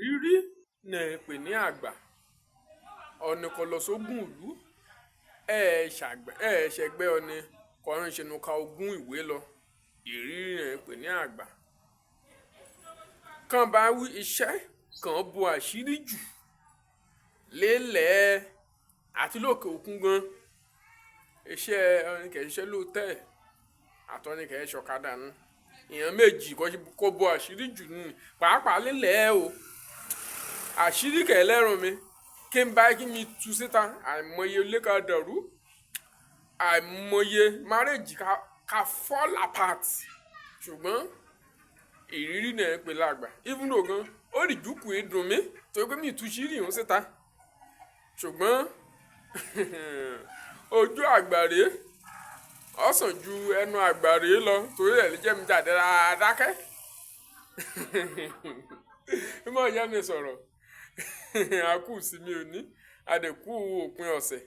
Rírí náà ń pè ní àgbà. Ọ̀nì kò lọ sógun ìlú, ẹ̀ ṣàgbẹ̀, ẹ̀ ṣẹgbẹ́ ọni kọrin ṣe nu ka ogún ìwé lọ. Ìrírí náà ń pè ní àgbà. Kàn bá wí iṣẹ́ kan bo àṣírí jù lélẹ̀ àti lókè òkun gan. Iṣẹ́ ọni kẹ̀ ṣiṣẹ́ lóòtẹ́ẹ̀ àtọni kẹ̀ ṣọ̀kadà nu. Èèyàn méjì kó bo àṣírí jù nù, pàápàá lélẹ̀ o. Àṣírí kẹ̀ lẹ́rùn mi kí n bá kí mi tú síta, àìmọye ilé ká dàrú, àìmọye marriage ká fall apart. Ṣùgbọ́n ìrírí náà ń pè lágbà. Even though gan, ó rí jùkú ìdùn mi torí pé mi tú àṣírí òun síta. Ṣùgbọ́n ojú àgbà rè, ó sàn ju ẹnu àgbà rè lọ torí ẹ̀ lè jẹ́ mi jáde dákẹ́. Mímọ̀ ìyá mi sọ̀rọ̀. A kú ìsinmi òní, a dẹ̀ kú òpin ọ̀sẹ̀.